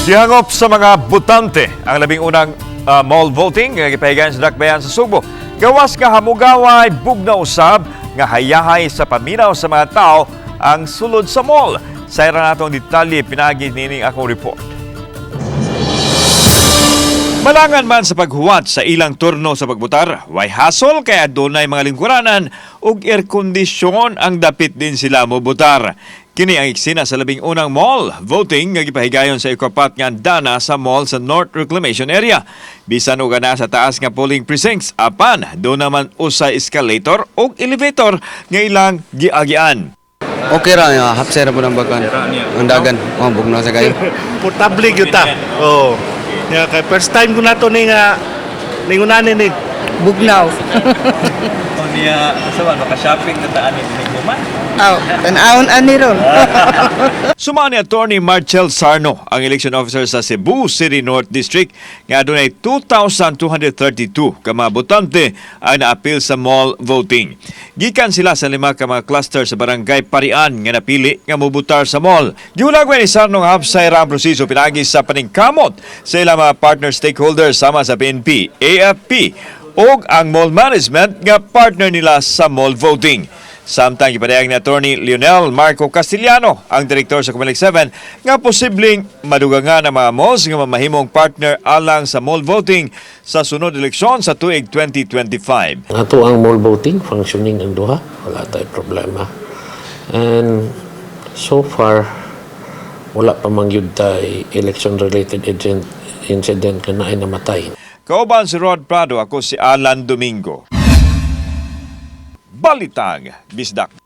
Gihangop sa mga butante ang 11ng mall voting nga gipahigayon sa Dakbayan sa Sugbo. Gawas nga hamugaway, bugnaw usab nga hayahay sa paminaw sa mga tao ang sulod sa mall. Sayran nato ang detalye pinagi nining akong report. Malangan man sa paghuwat sa ilang turno sa pagbutar, way hasol kay adunay mga lingkuranan ug air kondisyon ang dapit din sila mobutar. Kini ang eksena sa 11ng mall voting nga gipahigayon sa ikapat nga andana sa mall sa North Reclamation Area. Bisan og ana sa taas nga polling precincts, apan duna man usay escalator ug elevator nga ilang giagian. Okay ra ya, hapsay ra pud ang bagan. Ang dagan, oh, bugnaw sa kayo. Portable gyud ta. Oh. Ya, kay first time ko na to ni nga ningunanin ni. Bugnaw. Niya, sa maka-shopping na taan ni Guman. Aw, tan-awon ani ron. Suma ni Attorney Marcel Sarno, ang election officer sa Cebu City North District, nga adunay 2,232 ka mga botante ang naapil sa mall voting. Gikan sila sa lima ka mga cluster sa Barangay Parian nga napili nga mobutar sa mall. Gihulagway ni Sarno nga hapsay ra ang proseso pinagi sa paningkamot sa ilang mga partner stakeholders sama sa PNP, AFP ug ang mall management nga partner nila sa mall voting. Samtang gipadayag ni Attorney Lionel Marco Castillano, ang direktor sa Comelec 7, nga posibleng madugangan ang mga malls nga mamahimong partner alang sa mall voting sa sunod eleksyon sa tuig 2025. Ato ang mall voting, functioning ang duha, wala tay problema. And so far, wala pa man gyud tay election-related agent incident nga naay namatay. Kauban si Rod Prado, ako si Alan Domingo. Balitang Bisdak.